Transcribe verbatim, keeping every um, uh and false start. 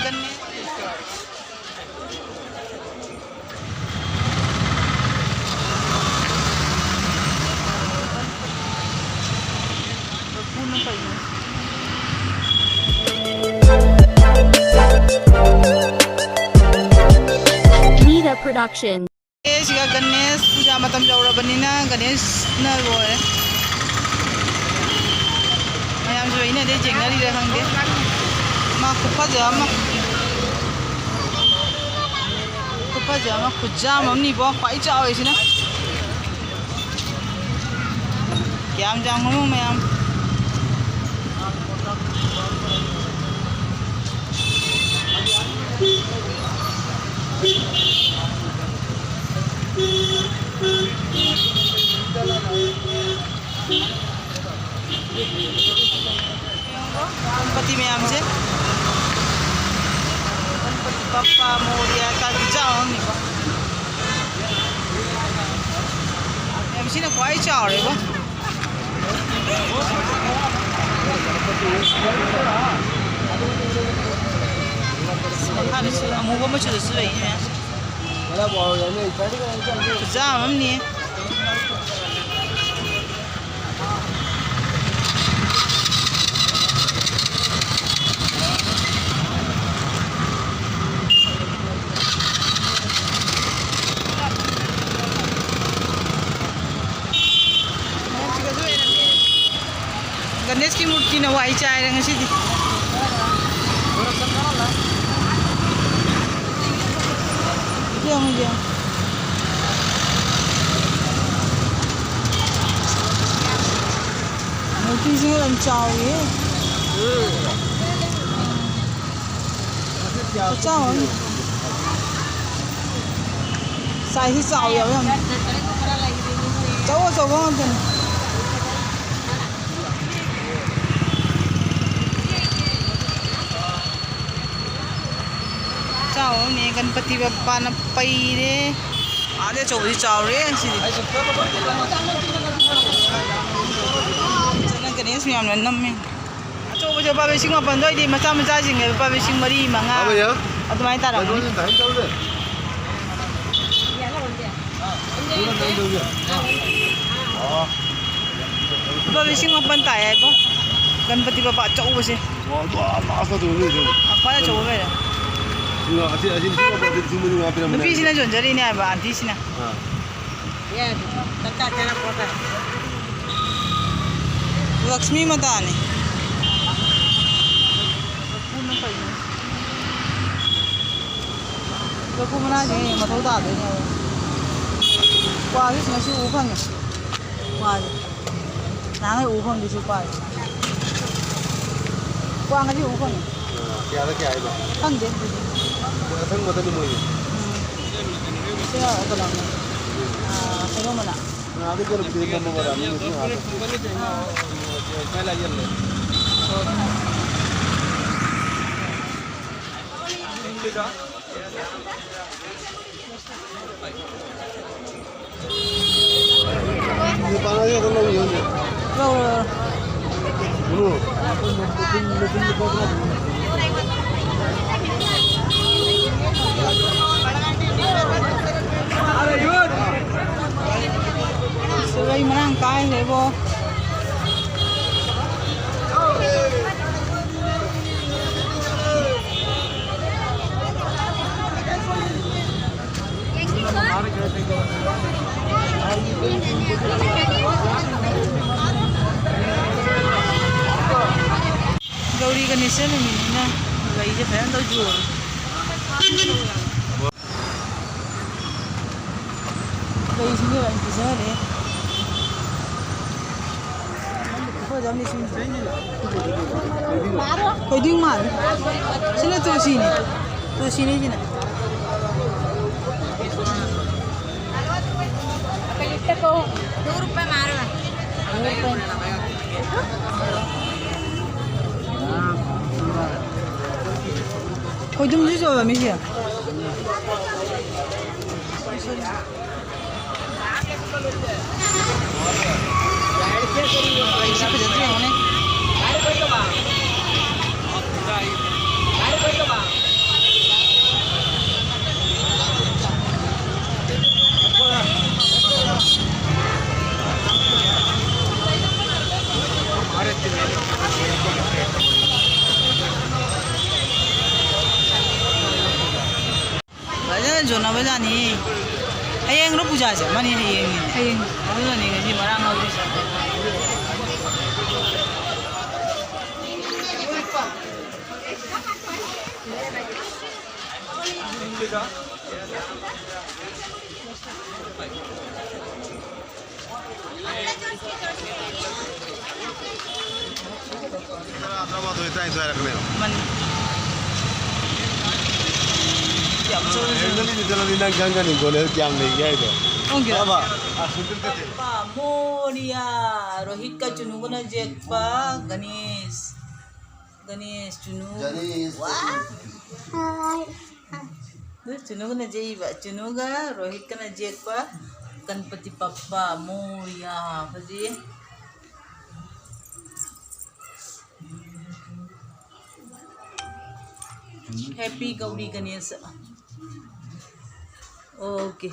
Nida Production. ꯑꯦ, ꯁꯤꯒ ꯒꯅꯦꯁ ꯄꯨꯖꯥ ꯃꯇꯝ ꯌꯧꯔꯕꯅꯤꯅ ꯒꯅꯦꯁꯅ ꯂꯣꯏꯔꯦ꯫ ꯃꯌꯥꯝꯁꯨ ꯑꯩꯅꯗꯤ ꯌꯦꯡꯅꯔꯤꯔ ꯈꯪꯗꯦ꯫ ꯃꯥ ꯈꯨꯐꯖ ꯑꯃ꯫ ꯈꯨꯐꯖ ꯑꯃ, ꯈꯨꯖꯥꯝ ꯑꯃꯅꯤꯕꯣ, ꯈ꯭ꯋꯥꯏ ꯆꯥꯎꯔꯤꯁꯤꯅ꯫ ꯀꯌꯥꯝ ꯌꯥꯝ ꯉꯝꯃꯣ ꯃꯌꯥꯝ꯫ ꯒꯅꯄꯇꯤ ꯃꯌꯥꯝꯁꯦ꯫ ꯒꯅꯄꯇꯤ ꯕꯞꯄꯥ ꯃꯣꯔꯤꯌꯥ ꯀꯥꯏ ꯈꯨꯆꯥꯎ ꯑꯃꯅꯤꯀꯣ꯫ ꯃꯌꯥꯝꯁꯤꯅ ꯈ꯭ꯋꯥꯏ ꯆꯥꯎꯔꯦꯕꯣ꯫ ꯃꯈꯥꯗꯁꯨ ꯑꯃꯨꯕ ꯃꯆꯨꯗꯁꯨ ꯂꯩꯅꯦ꯫ ꯈꯨꯆꯥ ꯑꯃꯅꯤ꯫ ꯒꯅꯦꯁꯀꯤ ꯃꯨꯔꯇꯤꯅ ꯋꯥꯏ ꯆꯥꯏꯔꯦ ꯉꯁꯤꯗꯤ꯫ ꯌꯦꯡꯉꯨ, ꯌꯦꯡꯉꯨ꯫ ꯃꯨꯔꯇꯤꯁꯤꯡ ꯌꯥꯝ ꯆꯥꯎꯏ꯫ ꯈꯨꯆꯥꯎ ꯑꯃ꯫ ꯁꯥꯏꯖꯁꯤ ꯆꯥꯎꯋꯦꯕ ꯌꯥꯝꯅ꯫ ꯑꯆꯧ ꯑꯆꯧꯕ ꯉꯥꯛꯇꯅꯤ꯫ ꯆꯥꯎ ꯑꯃꯅꯦ, ꯒꯅꯄꯇꯤ ꯕꯞꯄꯥꯅ ꯄꯩꯔꯦ꯫ ꯑꯥꯗꯤ ꯑꯆꯧꯕꯗꯤ ꯆꯥꯎꯔꯦ ꯁꯤꯗꯤ꯫ ꯐꯖꯅ ꯒꯅꯦꯁ ꯃꯌꯥꯝꯅ ꯅꯝꯃꯦ꯫ ꯑꯆꯧꯕꯁꯦ ꯂꯨꯄꯥ ꯂꯤꯁꯤꯡ ꯃꯥꯄꯟꯗꯣ, ꯑꯩꯗꯤ ꯃꯆꯥ ꯃꯆꯥꯁꯤꯡꯅ ꯂꯨꯄꯥ ꯂꯤꯁꯤꯡ ꯃꯔꯤ, ꯃꯉꯥ, हाँ भैया। ꯑꯗꯨꯃꯥꯏꯅ ꯇꯥꯔꯝꯒꯅꯤ꯫ पूरा नहीं दोगे? पूरा नहीं दोगे? हाँ। ꯂꯨꯄꯥ ꯂꯤꯁꯤꯡ ꯃꯥꯄꯟ ꯇꯥꯏ ꯍꯥꯏꯕꯣ, ꯒꯅꯄꯇꯤ ꯕꯕꯥ ꯑꯆꯧꯕꯁꯦ꯫ ꯋꯥ, ꯑꯗꯨ ꯑꯥ ꯂꯥꯁꯇ ꯑꯗꯨꯝ ꯂꯩꯗꯣꯏꯅꯦ꯫ ꯈ꯭ꯋꯥꯏ ꯑꯆꯧꯕ ꯂꯩꯔꯦ꯫ ꯁꯤꯡꯍ-, ꯑꯁꯤ, ꯑꯁꯤ ꯂꯤꯁꯤꯡ ꯃꯥꯄꯟ, ꯑꯁꯤ ꯂꯤꯁꯤꯡ ꯃꯔꯤ ꯃꯉꯥ ꯄꯤꯔꯝꯕꯅꯦ꯫ ꯅꯨꯄꯤꯁꯤꯅ ꯌꯣꯟꯖꯔꯤꯅꯦ ꯍꯥꯏꯕ, ꯑꯟꯇꯤꯁꯤꯅ꯫ ꯑꯥ꯫ ꯂꯛꯁꯃꯤ ꯃꯇꯥꯅꯤ꯫ ꯂꯐꯨ ꯃꯅꯥꯁꯦ ꯍꯌꯦꯡ ꯃꯊꯧ ꯇꯥꯗꯣꯏꯅꯦꯕ꯫ ꯀ꯭ꯋꯥꯁꯦ ꯉꯁꯤ ꯎ ꯐꯪꯉꯦ꯫ ꯀ꯭ꯋꯥꯁꯦ꯫ ꯅꯍꯥꯟꯈꯩ ꯎ ꯐꯪꯗꯦ ꯁꯤ ꯀ꯭ꯋꯥꯁꯦ꯫ ꯀ꯭ꯋꯥ ꯉꯁꯤ ꯎ ꯐꯪꯉꯦ꯫ ꯀꯌꯥꯗ ꯀꯌꯥ ꯍꯥꯏꯕ? ꯈꯪꯗꯦ ꯑꯗꯨꯗꯤ꯫ ꯑꯁꯪꯕꯗꯅꯤ ꯃꯣꯏꯁꯦ꯫ ꯎꯝ꯫ ꯁꯤ ꯀꯩꯅꯣꯅꯦ꯫ ꯑꯥ, ꯍꯩꯅꯧ ꯃꯅꯥ꯫ ꯑꯥ꯫ ꯂꯧꯔꯣ, ꯂꯧꯔꯣ꯫ ꯁꯤꯔꯣꯏ ꯃꯔꯥꯡ ꯀꯥꯏꯁꯦꯕꯣ꯫ ꯒꯧꯔꯤ ꯒꯅꯦꯁ ꯅꯨꯃꯤꯠꯅꯤꯅ ꯂꯩꯁꯦ ꯐꯖꯅ ꯂꯣꯏ ꯌꯣꯜꯂꯦ꯫ ꯂꯩꯁꯤꯡꯁꯦ ꯂꯣꯏ ꯄꯤꯖꯔꯦ꯫ ꯑꯩꯈꯣꯏꯗ ꯑꯃꯗꯤ ꯁꯤ ꯊꯣꯏꯗꯤꯡ ꯃꯥꯜꯂꯦ꯫ ꯁꯤꯅ ꯇꯨꯜꯁꯤꯅꯦ꯫ ꯇꯨꯜꯁꯤꯅꯦ ꯁꯤꯅ꯫ ꯈꯣꯏꯗꯨꯝꯁꯨ ꯆꯣꯜꯂꯝꯃꯤꯁꯦ꯫ ꯂꯩꯁꯦ ꯐꯖꯗ꯭ꯔꯥ ꯌꯦꯡꯉꯨꯅꯦ꯫ ꯌꯣꯟꯅꯕꯖꯥꯠꯅꯤ꯫ ꯍꯌꯦꯡꯔꯣ ꯄꯨꯖꯥꯁꯦ? ꯃꯥꯅꯤ, ꯍꯌꯦꯡꯅꯤ꯫ ꯍꯌꯦꯡ꯫ ꯑꯗꯨꯅꯅꯤ ꯉꯁꯤ ꯃꯔꯥꯡ ꯍꯧꯔꯤꯁꯦ꯫ ꯇꯔꯥꯃꯥꯊꯣꯏ, ꯇꯔꯥꯅꯤꯊꯣꯏ ꯍꯥꯏꯔꯛꯀꯅꯦꯕ꯫ ꯃꯥꯅꯤ꯫ ꯌꯥꯝ ꯆꯥꯎꯅ ꯆꯥꯎꯅ꯫ ꯍꯦꯟꯒꯠꯂꯤꯗꯤ ꯆꯠꯂꯗꯤ ꯅꯪ ꯈꯪꯒꯅꯤ ꯒꯣꯂꯦꯜ ꯀꯌꯥꯝ ꯂꯩꯒꯦ ꯍꯥꯏꯗꯣ꯫ ꯈꯪꯗꯦ꯫ ꯕꯥꯕꯥ, ꯑꯥ, ꯁꯨꯇꯤꯜ ꯀꯠꯇꯦ꯫ ꯄꯥ ꯃꯣꯔꯤꯌꯥ, ꯔꯣꯍꯤꯠꯀ ꯆꯨꯅꯨꯒꯅ ꯌꯦꯛꯄ ꯒꯅꯦꯁ꯫ ꯒꯅꯦꯁ, ꯆꯨꯅꯨ꯫ ꯒꯅꯦꯁ꯫ ꯋꯥ! ꯍꯥꯏ꯫ ꯑꯗꯨ ꯆꯨꯅꯨꯒꯅ ꯌꯦꯛꯏꯕ, ꯆꯨꯅꯨꯒ ꯔꯣꯍꯤꯠꯀꯅ ꯌꯦꯛꯄ ꯒꯅꯄꯇꯤ ꯕꯞꯄꯥ ꯃꯣꯔꯤꯌꯥ꯫ ꯍꯧꯖꯤꯛ Happy ꯒꯧꯔꯤ ꯒꯅꯦꯁ꯫ Okay꯫